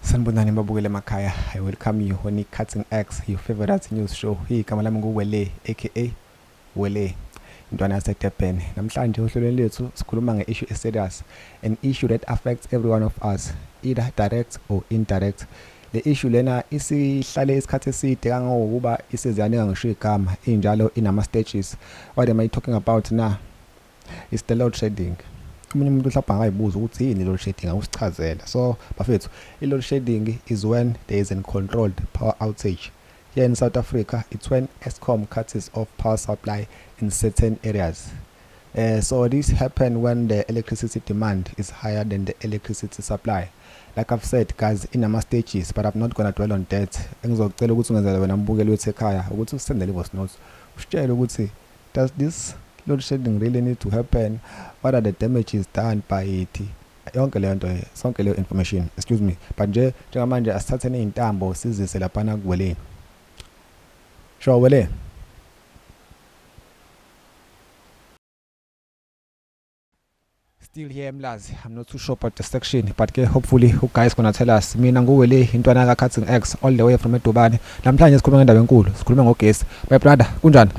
Sanibonani babukele emakhaya. I welcome you on Cutting X, your favorite news show. Igama lami nguWele aka Wele. Intwana yaseDurban. Namhlanje ohlelweni lethu sikhuluma nge-issue e-serious, an issue that affects every one of us, either direct or indirect. Le issue lena isihlale isikhathi eside kangangokuba isiziyanika ngisho igama, injalo inama stages. What am I talking about now? It's the load shedding. Omunye umuntu mhlawumbe angayibuza ukuthi yini load shedding, awusichazela. So bafethu, i-load shedding is when there is a controlled power outage. Here in South Africa, it's when Eskom cuts off power supply in certain areas. So this happens when the electricity demand is higher than the electricity supply. Like I've said, guys, inama stages, but I'm not gonna dwell on that. Engizocela ukuthi ungenzele wena mbukeli wethu ekhaya ukuthi usendele i-voice notes. Usitshele ukuthi does this load shedding really need to happen? What are the damages done by it? Yonke leyo nto, sonke leyo information, excuse me. But nje njengamanje asithatheni izintambo sizise laphana kuWele. Sure, Wele. Still here eMlazi. I'm not too sure about the section, but ke hopefully you guys gonna tell us. Mina nguWele intwana ka Cutting X all the way from eDubane. Namhlanje sikhuluma ngendaba enkulu, sikhuluma ngogesi. My brother, kunjani?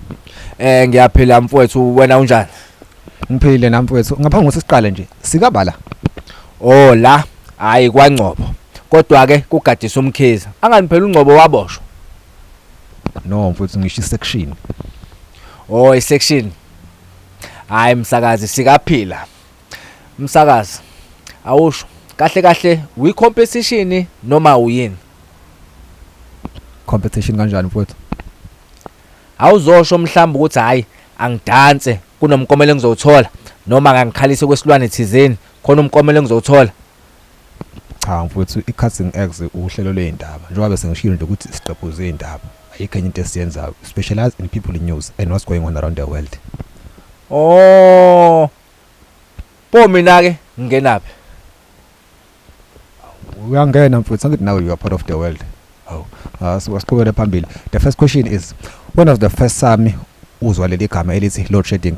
Ngiyaphila mfowethu, wena unjani? Ngiphilile nami mfowethu. Ngaphambi kokuthi siqale nje, sikabala. Oh la, hayi kwaNgcobo. Kodwa ke kugadisa uMkhize. Angani phela uNgcobo waboshwa. No mfowethu, ngisho i-section. Oh i-section. Hayi msakazi sikaphila. Msakazi awusho kahle kahle we competition noma uyini? Competition kanjani mfowethu? Awuzosho mhlawumbe ukuthi hayi angidanse kunomkomelo engizowuthola noma ngangikhalise kwesilwane thizeni khona umkomelo engizowuthola. Cha mfowethu, i-Cutting X uhlelo lwey'ndaba. Njengoba bese ngishilo nje ukuthi siqephuze iy'ndaba. Ayikho enye into esiyenzayo. Specialize in people news and what's going on around the world. Oh. Po mina ke ngingenaphi? Uyangena mfowethu, angithi nawe you are part of the world. Hawu, asiqhubele phambili. The first question is, when was the first time uzwa leli gama elithi load shedding?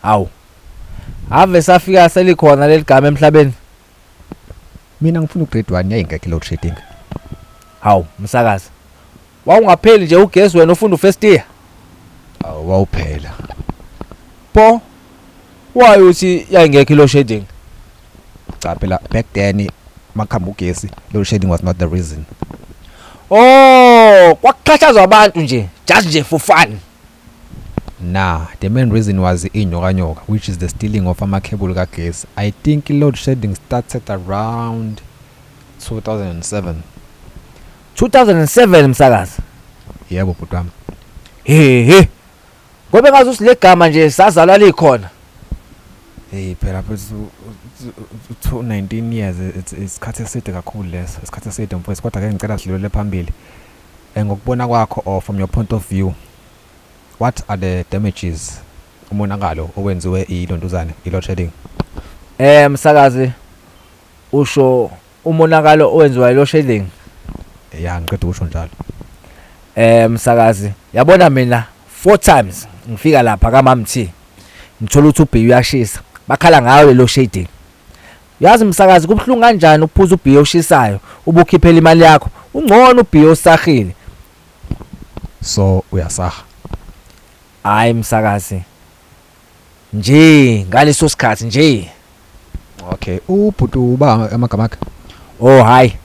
Hawu. Ave safika selikhona leli gama emhlabeni. Mina ngifuna ugrade 1 yayingekho load shedding. Hawu msakazi. Wawungapheli nje ugesi wena ufunda ufirst year. Awu wawuphela. Po. Why uthi yayingekho load shedding? Cha phela back then makhamba ugesi, load shedding was not the reason. Oh, kwakuxhashazwa abantu nje, just nje for fun. Nah, the main reason was inyokanyoka, which is the stealing of ama-cable kagesi. I think load shedding started around 2007. 2007 msakazi. Yebo bhuti wami. He he. Ngoba ngazi ukuthi legama nje sazalwa likhona. Hey phela mfethu, 19 years, it's isikhathi eside kakhulu leso, isikhathi eside mfethu, kodwa ke ngicela sidlulele phambili. Ngokubona kwakho or from your point of view, what are the damages, umonakalo owenziwe ilontuzane, i-load shedding? Msakazi usho umonakalo owenziwa load shedding. Ya, ngiqeda ukusho njalo. Msakazi, yabona mina 4 times ngifika lapha kaMam T. Ngithola ukuthi ubhiya uyashisa. Bakhala ngayo le load shedding. Yazi msakazi kubhlungu kanjani ukuphuza ubhiya oshisayo ubukhiphela imali yakho. Ungcono ubhiya osahile. So uyasaha. Hayi msakazi. Nje ngaleso sikhathi nje. Okay, ubhuti uba amagama akhe? Oh hayi.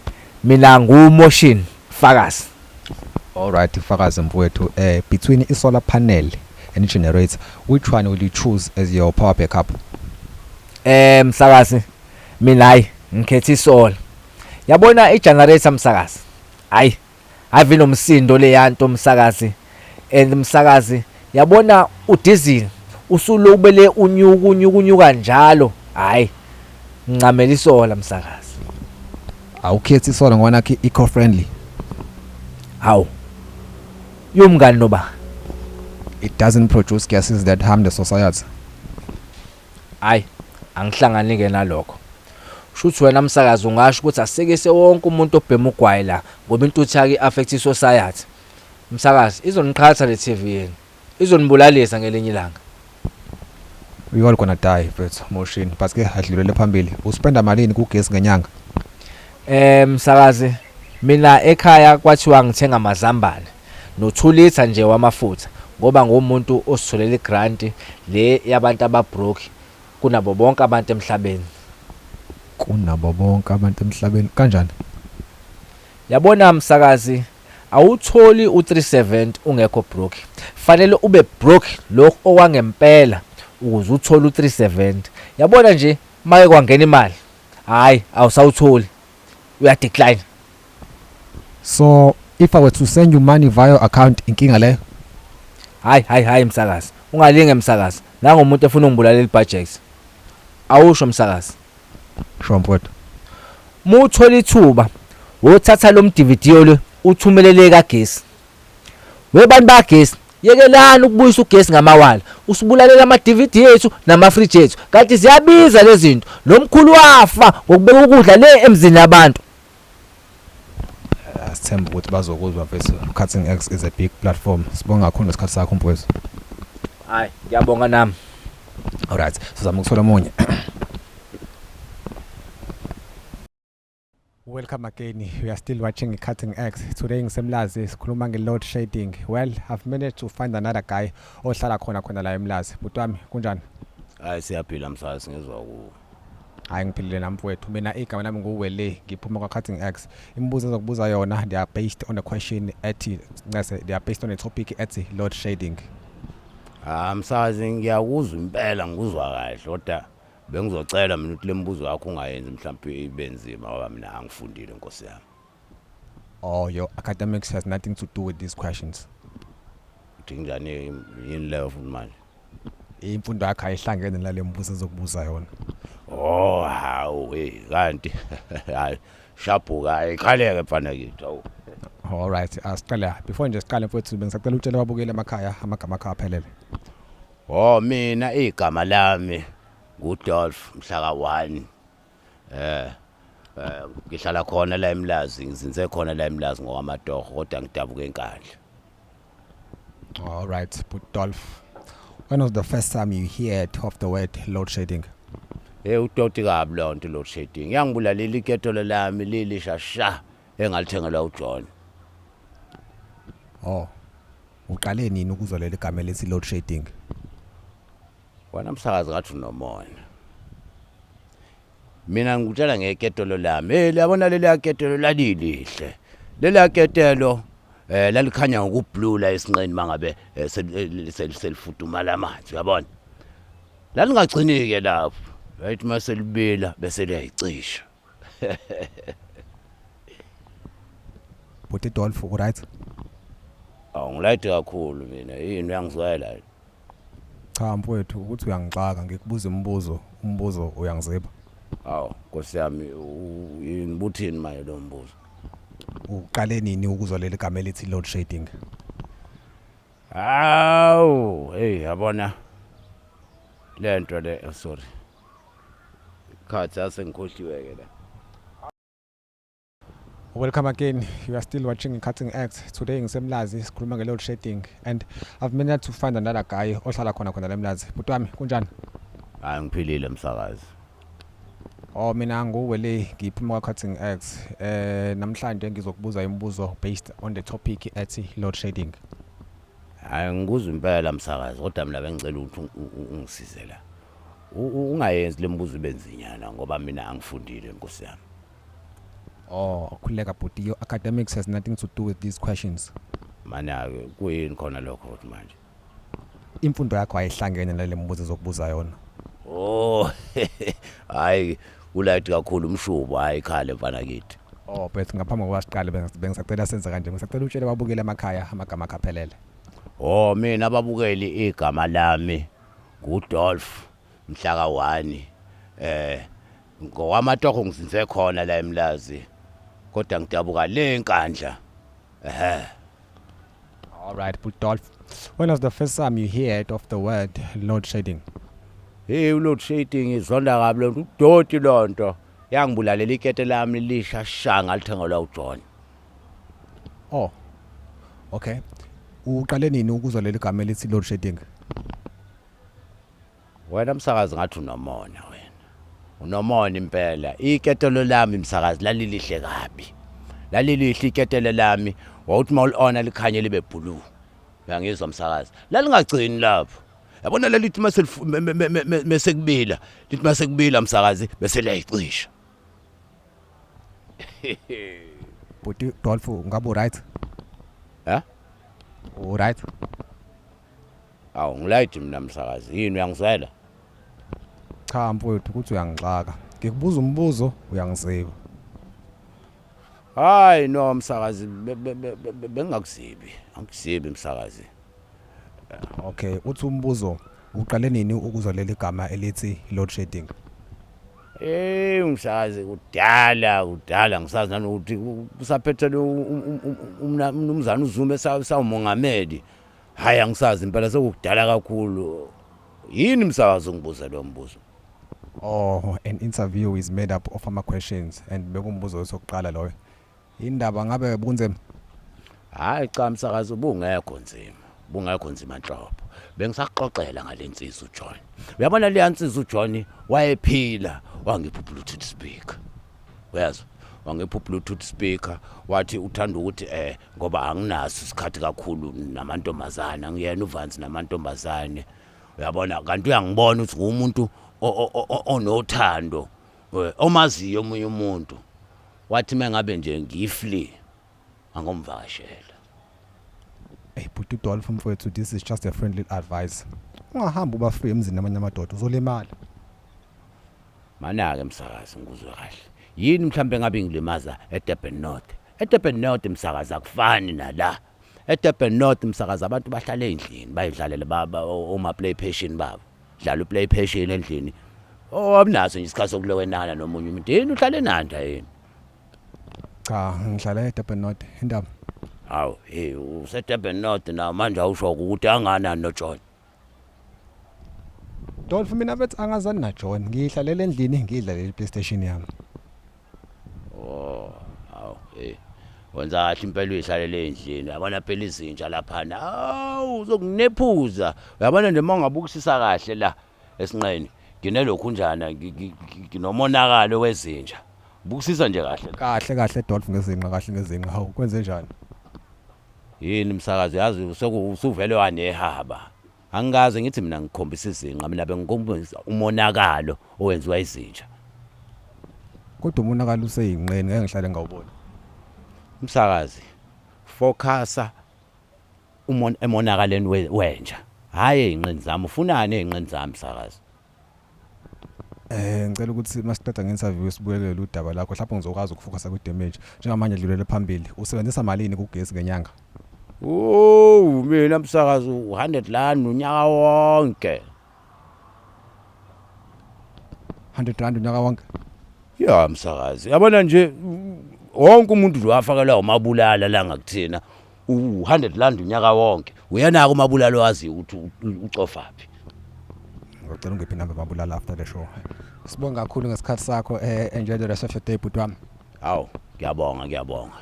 Mina nguMotion Fakazi. All right, Fakazi mfowethu, between i solar panel and generator, which one will you choose as your power backup? Msakazi mina hayi ngikhetha isolar. Yabona igenerator msakazi. Hayi ave nomsindo le yanto msakazi. And msakazi yabona udiesel usulobele unyuka unyuka unyuka njalo. Hayi ngincamela isolar msakazi. Awukhethi isolar ngoba nakho eco friendly. Hawu. Yomngani noba It doesn't produce gases that harm the society. Hayi angihlangani ke nalokho. Shuthi wena msakazi ungasho ukuthi asekise wonke umuntu obhema ugwayi la ngoba intuthu yakhe affect society. Msakazi izoniqhatha le TV yenu. Izonibulalisa ngelinye ilanga. We all gonna die mfethu, Motion, but ke adlulele phambili. Uspenda malini kugesi ngenyanga? Msakazi, mina ekhaya kwathiwa ngithenga amazambane no-2 litre nje wamafutha ngoba ngumuntu ositholela igrant le yabantu ababroke kunabo bonke abantu emhlabeni. Kunabo bonke abantu emhlabeni kanjani? Yabona msakazi, awutholi u-370 ungekho broke. Fanele ube broke lokhu okwangempela ukuze uthole u-370. Yabona nje make kwangena imali, hayi awusawutholi, uya-decline. So if I were to send you money via your account, inkinga leyo? Hayi hayi hayi msakazi, ungalinge msakazi, nangomuntu efuna ungibulalela ibudget. Awusho msakazi. Sho mfowethu. Muthola ithuba, wothatha lo DVD lo uthumelele kagesi. Webantu bagesi, yekelani ukubuyisa ugesi ngamawala. Usibulalela ama DVD ethu nama fridge ethu. Kanti ziyabiza lezi zinto. Lo mkhulu wafa ngokubeka ukudla le emzini yabantu. Sithemba ukuthi bazokuzwa mfethu. Cutting X is a big platform. Sibonga kakhulu ngesikhathi sakho mfowethu. Hayi, ngiyabonga nami. Alright, sizama ukuthola omunye. Welcome again. We are still watching Cutting X. Today ngisemlazi sikhuluma nge-load shedding. Well, I've managed to find another guy ohlala khona khona la eMlazi. Bhuti wami, kunjani? Hayi siyaphila msakazi, ngizwa ku. Hayi ngiphilile nami mfowethu. Mina igama lami nguWele, ngiphuma kwa-Cutting X. Imibuzo engizokubuza yona, they are based on a question ethi ncese, they are based on a topic ethi load shedding. Ah msakazi, ngiyakuzwa impela, ngikuzwa kahle, kodwa bengizocela mina ukuthi le mibuzo yakho ungayenzi mhlawumbe ibe nzima ngoba mina angifundile nkosi yami. Oh, your academics has nothing to do with these questions. Uthi njani, yini leyo futhi manje? Imfundo yakho ayihlangene nale mibuzo engizokubuza yona. Oh hawu, hey kanti hayi shabuka ayikhaleke mfana kithi awu. All right, asiqale. Before nje siqale mfowethu, bengisacela utshele ababukeli emakhaya amagama akho aphelele. Oh mina igama lami nguDolph mhla ka-1. Ngihlala khona la eMlazi, ngizinze khona la eMlazi ngokwamatoho, kodwa ngidabuka eNkandla. All right, but Dolph, when was the first time you heard of the word load shedding? Hey udoti kabi lo nto load shedding. Yangibulalela iketolo lami lilisha sha engalithengelwa uJohn. Oh. Uqale nini ukuzwa leli gama elithi load shedding? Wena msakazi ngathi unomona. Mina ngikutshela ngeketolo lami. Hey liyabona leli ketolo lalilihle. Leli ketelo lalikhanya ngokublue la esinqeni mangabe selifudumala amanzi, uyabona. Lalingagcini ke lapho. Right maselibila bese liyayicisha. Bhuti Dolph, right? Awu ngilayide kakhulu mina. Yini uyangizwela? Cha mfowethu, ukuthi uyangixaka, ngikubuza imibuzo, umbuzo uyangiziba. Awu Nkosi yami, yini buthini manje lo mbuzo? Uqale nini ukuzwa leli gama elithi load shedding? Awu, hey yabona lento le, oh, sorry. Khathi asengikhohliwe ke la. Welcome again. You are still watching Cutting X. Today ngisemlazi sikhuluma nge load shedding and I've managed to find another guy ohlala khona khona la eMlazi. Bhuti wami, kunjani? Hayi ngiphilile msakazi. Oh mina nguWele, ngiphuma kwa Cutting X. Namhlanje ngizokubuza imibuzo based on the topic ethi load shedding. Hayi ngikuzwa impela msakazi, kodwa mina bengicela ukuthi ungisize la. Ungayenzi le mibuzo ibe nzinyana ngoba mina angifundile nkosi yami. Oh, khululeka bhuti, your academics has nothing to do with these questions. Mana ke kuyini khona lokho futhi manje? Imfundo yakho ayihlangene nale mibuzo ezokubuza yona. Oh hayi ulight kakhulu umshubo, hayi khale mfana kithi. Oh, but ngaphambi kokuba siqale bengisacela senze kanje, ngisacela utshele ababukeli emakhaya amagama akho aphelele. Oh mina ababukeli igama lami nguDolph mhla ka-1. Ngokwamatoho ngizinze khona la eMlazi, kodwa ngidabuka le eNkandla. Ehhe. All right, but Dolph, when was the first time you heard of the word load shedding? Hey load shedding izonda kabi lonto, udoti lonto. Yangibulalela ikete lami lisha sha ngalithengelwa uJohn. Oh. Okay. Uqale nini ukuzwa leli gama elithi load shedding? Wena msakazi ngathi unomona wena. Unomona impela. Iketelo lami msakazi lalilihle kabi. Lalilihle iketelo lami, wawuthi mawuliona likhanye libe blue. Uyangizwa msakazi? Lalingagcini lapho. Yabona lelithi mase mesekubila, lithi mase kubila msakazi bese liyayicisha. Bhuti Dolph, ngabe u-right? Ha? U-right? Awu ngilayidi mina msakazi, yini uyangizwela? Cha mfowethu, ukuthi uyangixaka. Ngikubuza umbuzo uyangiziba. Hayi no msakazi, bengingakuzibi. Angikuzibi msakazi. Okay, uthi umbuzo, uqale nini ukuzwa leli gama elithi load shedding? Eh umsakazi, kudala kudala, ngisazi nanokuthi kusaphethe lo umnumzana uZuma sawumongameli. Hayi, angisazi impela, sekukudala kakhulu. Yini msakazi ungibuza lo mbuzo? Oh, an interview is made up of ama questions and bekumbuzo wesokuqala loyo. Indaba ngabe bunzima? Hayi cha msakazi, ubungekho nzima. Bungekho nzima nhlobo. Bengisaxoxela ngalensizwa uJohn. Uyabona leya nsizwa uJohn wayephila, wangipha Bluetooth speaker. Uyazwa? Wangipha Bluetooth speaker, wathi uthanda ukuthi ngoba anginaso isikhathi kakhulu namantombazana, ngiyena uvansi namantombazane. Uyabona kanti uyangibona ukuthi ngumuntu onothando, omaziyo omunye umuntu. Wathi mengabe nje ngifree angomvakashela. Hey bhuti Dolph mfowethu, this is just a friendly advice. Ungahamba uba free emzini namanye amadoda, uzolimala. Mana ke msakazi, ngikuzwe kahle. Yini mhlambe ngabe ngilimaza eDurban North? eDurban North msakazi akufani nala. eDurban North msakazi abantu bahlala endlini bayidlalele baba oma PlayStation babo. Dlala uPlayStation endlini. Oh, abunaso nje isikhathi sokulowenana nomunye umuntu. Yini uhlale nanda yini? Cha, ngihlala eDurban North. Indaba. Hawu, hey, useDurban North na manje, awusho ukuthi anganani noJohn. Dolph, mina bethi angazani na John. Ngihlalele endlini ngidlalele iPlayStation yami. Oh, hawu, hey. Wenza kahle impela uyihlalele endlini. Uyabona phela izinja laphana. Hawu, uzokunephuza. Uyabona nje mawungabukisisa kahle la esinqeni. Nginelokhu njana nginomonakalo wezinja. Bukisisa nje kahle. Kahle kahle Dolph ngezinqa, kahle ngezinqa. Hawu, kwenze njani? Yini msakazi, yazi usuvele wanehaba. Angikaze ngithi mina ngikhombisa izinqa, mina bengikhombisa umonakalo owenziwa izinja. Kodwa umonakalo useyinqeni, ngeke ngihlale ngawubona. Msakazi, focusa emonakaleni wenja. Hayi eyinqeni zami, ufunani eyinqeni zami msakazi? Ngicela ukuthi masiqeda nge-interview sibuyelele udaba lakho, mhlawumbe ngizokwazi ukufocusa ku-damage. Njengamanje dlulele phambili. Usebenzisa malini kugesi ngenyanga? Oh, mina msakazi u100 rand unyaka wonke. 100 rand unyaka wonke? Ya msakazi, yabona nje wonke umuntu nje wafakelwa umabulala la ngakuthina u100 rand unyaka wonke. Uyenaka umabulala wazi ukuthi ucofaphi. Ngicela ungiphe inamba mabulala after the show. Sibonga kakhulu ngesikhathi sakho, enjoy the rest of your day bhuti wami. Hawu, ngiyabonga, ngiyabonga.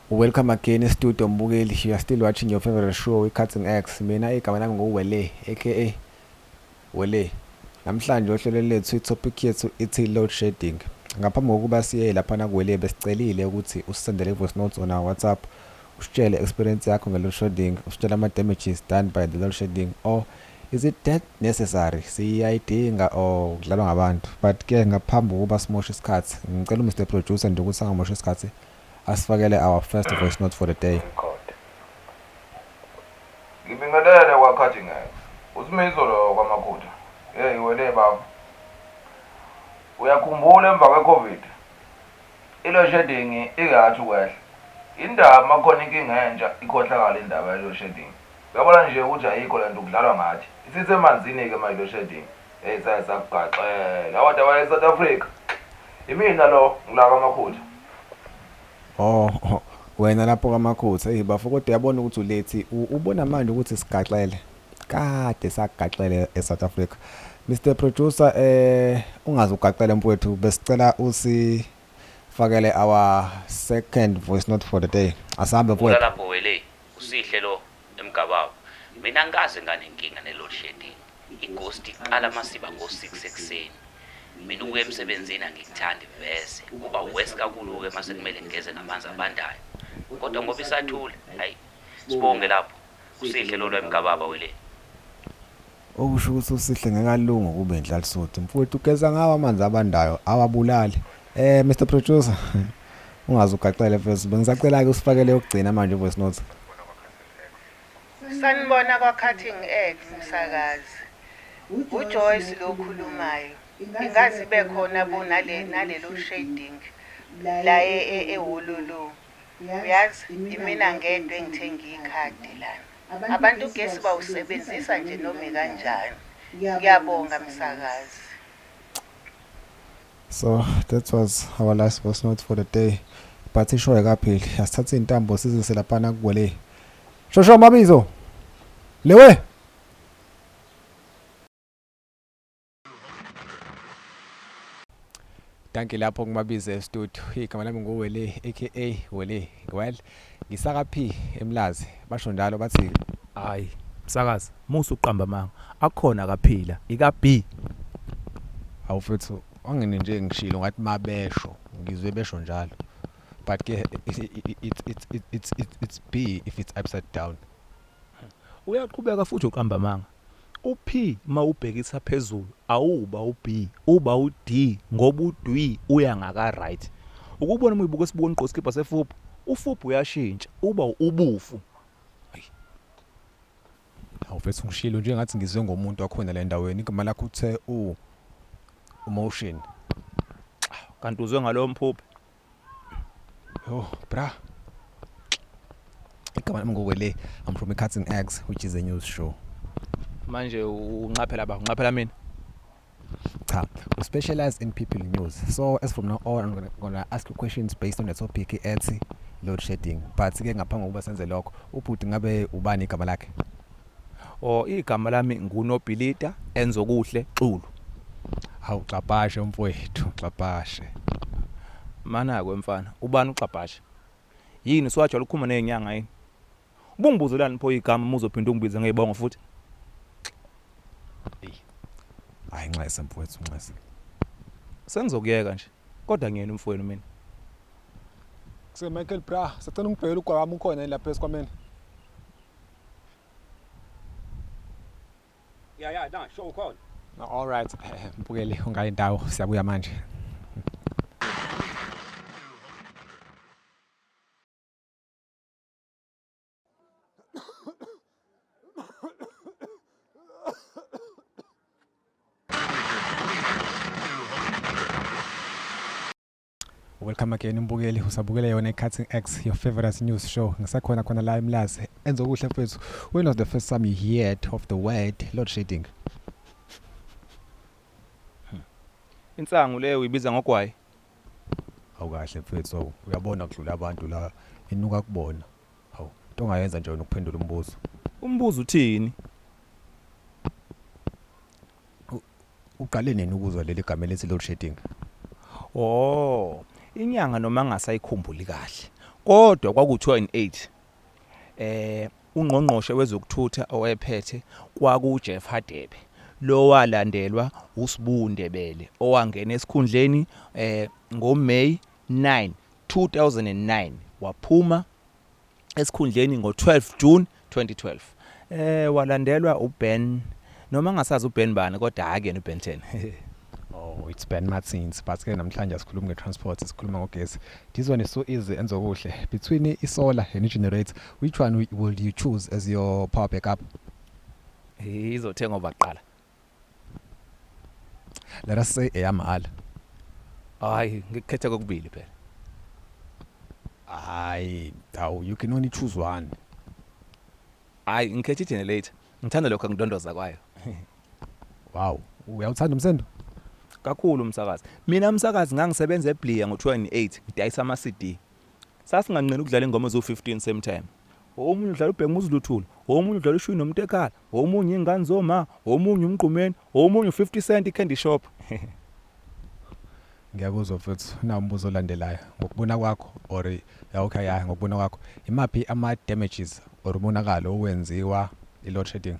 Welcome again studio mbukeli. You are still watching your favorite show, iCutting Axe. Mina igama lami nguWele aka Wele. Namhlanje ohlelweni lethu itopic yethu ithi load shedding. Ngaphambi kokuba siye lapha nakuWele, besicelile ukuthi usisendele voice notes on our WhatsApp, usitshele experience yakho nge-load shedding, usitshele ama-damages done by the load shedding, or is it that necessary, siyayidinga or kudlalwa ngabantu. But ke ngaphambi kokuba simoshe isikhathi, ngicela uMr Producer nje ukuthi angamoshi isikhathi, asifakele our first voice note for the day. Record. Ngibingelele kwa-Cutting Axe. Usimiso lo kwamakhutha. Hey wele baba. Uyakhumbula emva kwe-Covid? I-load shedding ikathi ukwehla. Indaba makhona inkinga entsha ikhohlakala indaba ye-load shedding. Uyabona nje ukuthi ayikho lento, kudlalwa ngathi. Isithe emanzini ke manje load shedding. Hey, saye sakugaxela. Kodwa wale South Africa. Imina lo ngila kwamakhutha. Oh, wena lapho kaMakhutha, hey bafo, kodwa uyabona ukuthi ulethi ubona manje ukuthi sigaxele. Kade sagaxele eSouth Africa. Mr Producer, ungaze ugaxele mfowethu, besicela usi Fakele our second voice note for the day. Asambe Vula mfowethu. lapho wele usihle lo emgabawo. Mina angikaze nganenkinga ne-load shedding. I-ghost iqala masiba ngo-6 ekuseni. Mina ukuya emsebenzini angikuthandi vese. Kuba worse kakhulu-ke mase kumele ngigeze ngamanzi abandayo. Kodwa ngoba isathule, hayi sibonge lapho. Usihle lo emgababa wele. Okusho ukuthi usihle ngeke alunge kube inhlalisuthi. Mfowethu ugeza ngawo amanzi abandayo awabulali. Mr Producer, ungaze ugaxele mfethu. Bengisacela ke usifakele yokugcina manje voice note. Sanibona kwa-Cutting Edge msakazi. UJoyce lo okhulumayo. Ingaze ibe khona bo nale nalelo shading la eWololo. Uyazi imina ngedwa engithenga ikhadi lana. Abantu ugesi bawusebenzisa nje noma kanjani. Ngiyabonga msakazi. So that was our last voice note for the day. But ishow ayikapheli. Asithathe intambo sizise laphana kuwele. Shosho mabizo. Lewe. Dankie lapho kumabizo e-studio. Igama lami nguWele aka Wele. Well, ngisaka P eMlazi. Basho njalo bathi Hayi, msakazi, musu uqamba amanga. Akukhona kaphila, ika B. Awu mfethu, wangene nje ngishilo ngathi mabesho, ngizwe besho njalo. But ke it's B if it's upside down. Uyaqhubeka futhi uqamba amanga. U-P mawubhekisa phezulu awuba u-B, uba u-D ngoba u-D uya ngaka right. Ukubona uma uyibuka esibukweni ugqoke isikibha sefuphu, ufuphu uyashintsha uba ubufu. Awu mfethu ngishilo nje ngathi ngizwe ngomuntu wakhona le ndaweni. Igama lakho uthe u Motion. Kanti uzwe ngalowo mphuphe. Yo, bra. Igama lami nguWele. I'm from Cutting X, which is a news show. Manje unqaphela ba, unqaphela mina. Cha, we specialize in people news. So as from now on, I'm gonna ask you questions based on the topic ethi load shedding. But ke ngaphambi kokuba senze lokho, ubhuti ngabe ubani igama lakhe? Oh, igama lami nguNobhilita Enzokuhle Xulu. Hawu xabhashe mfowethu, xabhashe. Mana kwemfana, ubani uxabhashe? Yini siwajwayele ukukhuluma nezinyanga yini? Ubungibuzelani pho igama uma uzophinda ungibize ngezibongo futhi? Hayi nxese mfowethu, nxese. Sengizokuyeka nje. Kodwa ngiyena umfowenu mina. Kuse Michael bra, sacela ungibhekele ugwami ukhona lapha esikhwameni. Ya na show ukhona. All right, mbukeli ungayi ndawo, siyabuya manje. Welcome again mbukeli, usabukele yona i-Cutting X, your favorite news show. Ngisakhona khona la eMlazi. Enzokuhle mfethu. When was the first time you heard of the word load shedding? Insangu leyo uyibiza ngogwayi. Awukahle mfethu, awu uyabona kudlula abantu la inuka kubona. Hawu, into ongayenza nje wena ukuphendula umbuzo. Umbuzo uthini? Uqale nini ukuzwa leli gama elithi load shedding? Oh, inyanga noma ngasayikhumbuli kahle. Kodwa kwaku-2008. Ungqongqoshe wezokuthutha owayephethe kwaku Jeff Hadebe. Lo walandelwa uSibu Ndebele owangena esikhundleni ngoMay 9, 2009 waphuma esikhundleni ngo-12 June 2012. Walandelwa uBen noma ngasazi uBen bani kodwa hayi kuyena uBen 10. Oh, it's Ben Martins. But ke namhlanje asikhulumi nge-transport, sikhuluma ngogesi. This one is so easy, Enzokuhle. Between i-solar and i-generator, which one will you choose as your power backup? Izothenga obaqala. Let us say eyamahhala. Hayi, ngikhetha kokubili phela. Hayi, awu you can only choose one. Hayi, ngikhetha i-generator. Ngithanda lokho ngidondoza kwayo. Wow, uyawuthanda umsendo? Kakhulu umsakazi. Mina umsakazi ngangisebenza eBlia ngo-2008 ngidayisa ama CD. Sasinganqeni ukudlala ingoma ezo-15 same time. Omunye udlala uBheka Muzuluthulu, omunye udlala uShwi nomuntu ekhala, omunye ingane zoma, omunye umgqumeni, omunye u50 cent iCandy Shop. Ngiyakuzwa mfethu. Nawu umbuzo olandelayo. Ngokubona kwakho or ya, okay, ya, ngokubona kwakho, imaphi ama damages or umonakalo owenziwa i-load shedding?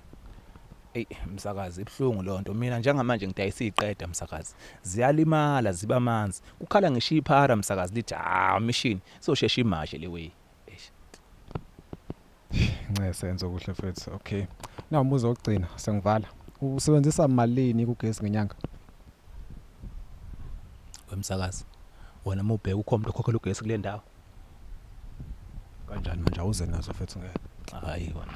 Eyi msakazi, ibuhlungu lonto. Mina njengamanje ngidayisa iqeda msakazi. Ziyalimala ziba amanzi. Kukhala ngisho iphara msakazi lithi ah mission izoshesha imashe le way. Eish. Ncese enzo kuhle mfethu. Okay. Nawu umbuzo wokugcina, sengivala. Usebenzisa malini kugesi ngenyanga? Wemsakazi. Wena mawubheka ukhona umuntu okhokhela ugesi kule ndawo. Kanjani manje awuze nazo mfethu ngeke. Hayi wona.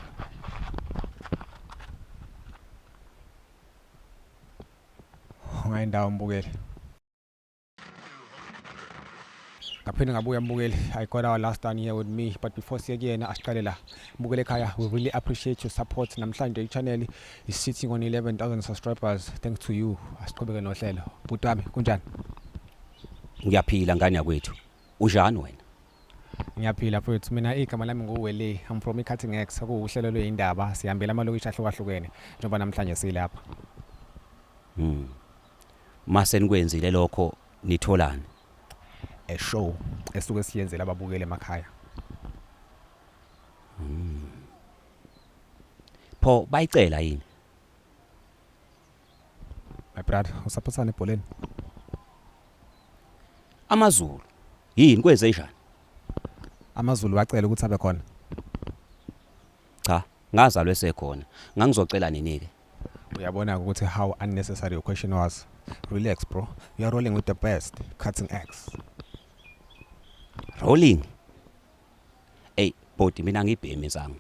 Ungayindawo mbukeli. Ngaphinde ngabuya mbukeli. I got our last one here with me, but before siye kuyena asiqale la. Mbukeli ekhaya, we really appreciate your support. Namhlanje i-channel is sitting on 11,000 subscribers. Thanks to you. Asiqhubeke nohlelo. Bhuti wami, kunjani? Ngiyaphila ngane yakwethu. Unjani wena? Ngiyaphila mfowethu. Mina igama lami nguWele. I'm from iCutting X. Okuwuhlelo lweyindaba. Sihambela amalokishi ahlukahlukene njengoba namhlanje silapha. Mase nikwenzile lokho nitholani? A show esuke siyenzela ababukeli emakhaya. Pho bayicela yini? My brother, usupportani ebholeni? AmaZulu. Yini kwenze njani? AmaZulu wacela ukuthi abe khona. Cha, ngazalwe sekhona. Ngangizocela nini ke? Uyabona ukuthi how unnecessary your question was. Relax bro. You are rolling with the best. Cutting X. Rolling. Ey, body mina ngibhemi insangu.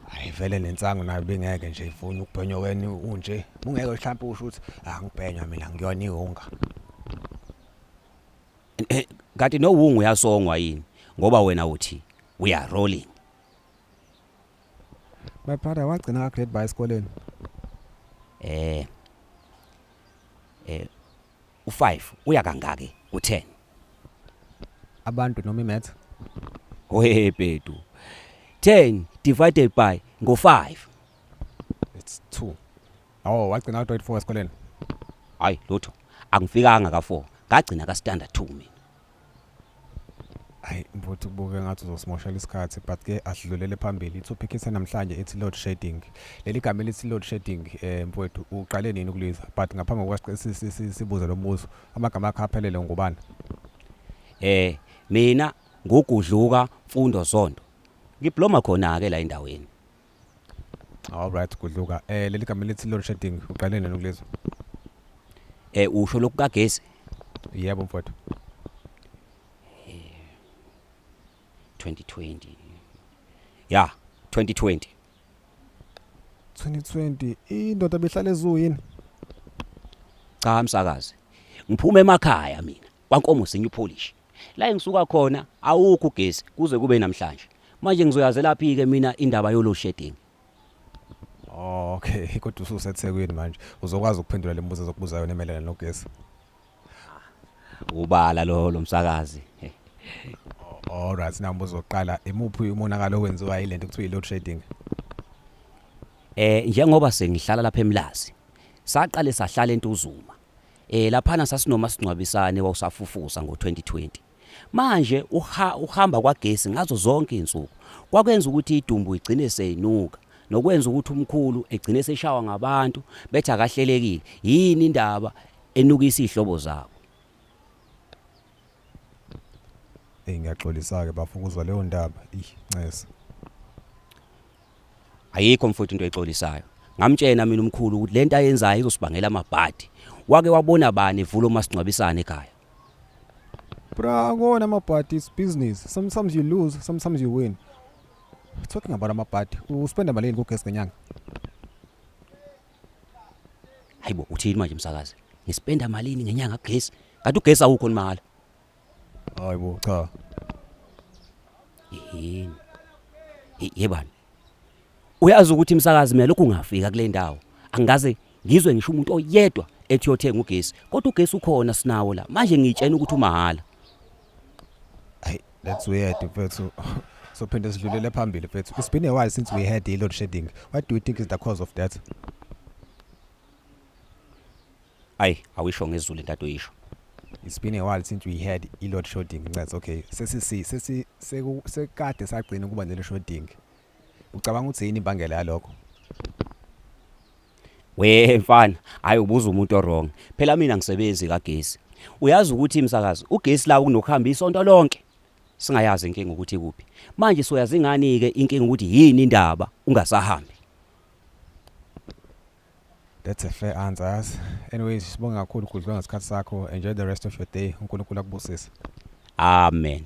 Hayi vele nensangu nayo bengeke nje ifune ukubhenywa wena unje. Ungeke mhlawumbe usho ukuthi angibhenywa mina ngiyona iwunga. Kanti nowungu uyasongwa yini? Ngoba wena uthi we are rolling. My brother, wagcina ka grade by esikoleni. U5 uya kangaki ku10? Abantu noma imath? We bedu. 10 divided by ngo5. It's 2. Oh, wagcina ka grade 4 esikoleni. Hayi lutho. Angifikanga ka4. Ngagcina ka standard 2 mina. Hayi mfowethu, kubuke ngathi uzosimoshela isikhathi, but ke asidlulele phambili. I-topic ethe namhlanje ithi load shedding. Leli gama elithi load shedding, mfowethu, uqale nini ukulizwa? But ngaphambi kokuba sibuze lo mbuzo, amagama akho aphelele ngubani? Mina ngugudluka Mfundo Zondo. Ngibloma khona ke la endaweni. All right Gudluka. Leli gama elithi load shedding uqale nini ukulizwa? Usho lokhu kagesi? Yebo mfowethu. 2020. Ya, 2020. 2020 indoda behlala ezoo yini? Cha msakazi. Ngiphuma emakhaya mina. KwaNkomo sinye upolish. La engisuka khona awukho ugesi kuze kube namhlanje. Manje ngizoyazela phi ke mina indaba yo load shedding? Oh, okay, kodwa ususeThekwini manje. Uzokwazi ukuphendula le mibuzo ezokubuza yona emelana nogesi. Ubala lo msakazi. All right, na umbuzo wokuqala, imuphi umonakalo owenziwa yilento kuthiwa i-load shedding? Njengoba sengihlala lapha eMlazi. Saqale sahlala eNtuzuma. Laphana sasinoma singcwabisane wawusafufusa ngo2020. Manje uhamba kwagesi ngazo zonke izinsuku. Kwakwenza ukuthi idumbu igcine seyinuka nokwenza ukuthi umkhulu egcine seshawa ngabantu bethi akahlelekile. Yini indaba enukisa izihlobo zabo? Ey ngiyaxolisa ke bafuna ukuzwa leyo ndaba. Ih, ncese. Ayikho mfowethu into exolisayo. Ngamtshena mina umkhulu ukuthi lento ayenzayo izosibangela amabhadi. Wake wabona bani evula umasingcwabisane ekhaya? Bra, kona amabhadi is business. Sometimes you lose, sometimes you win. Talking about amabhadi, uspenda malini kugesi ngenyanga? Hayibo uthini manje msakazi? Ngispenda malini ngenyanga kugesi? Kanti ugesi awukho nimahhala. Hayibo, cha. Yini? Yebani. Uyazi ukuthi umsakazi mina lokhu ngafika kule ndawo. Angikaze ngizwe ngisho umuntu oyedwa ethi uyothenga ugesi. Kodwa ugesi ukhona sinawo la. Manje ngitshena ukuthi umahhala. Hey, that's weird mfethu. So phinde sidlulele phambili mfethu. It's been a while since we had the load shedding. What do you think is the cause of that? Ayi, awisho ngezulu into adoyisho. It's been a while since we had i-load shedding, Ncethu. Okay, sesisi sesi sekade sagcina ukuba ne-load shedding. Ucabanga ukuthi yini imbangela yalokho? We mfana, hayi, ubuza umuntu o-wrong. Phela mina ngisebenzi kagesi. Uyazi ukuthi, imsakazi, ugesi la kunokuhamba isonto lonke. Singayazi inkinga ukuthi kuphi. Manje soyazi ngani ke inkinga ukuthi yini indaba ungasahambi? That's a fair answer, yazi. Anyways, sibonga kakhulu, Gudlwa, ngesikhathi sakho. Enjoy the rest of your day. UNkulunkulu akubusise. Amen.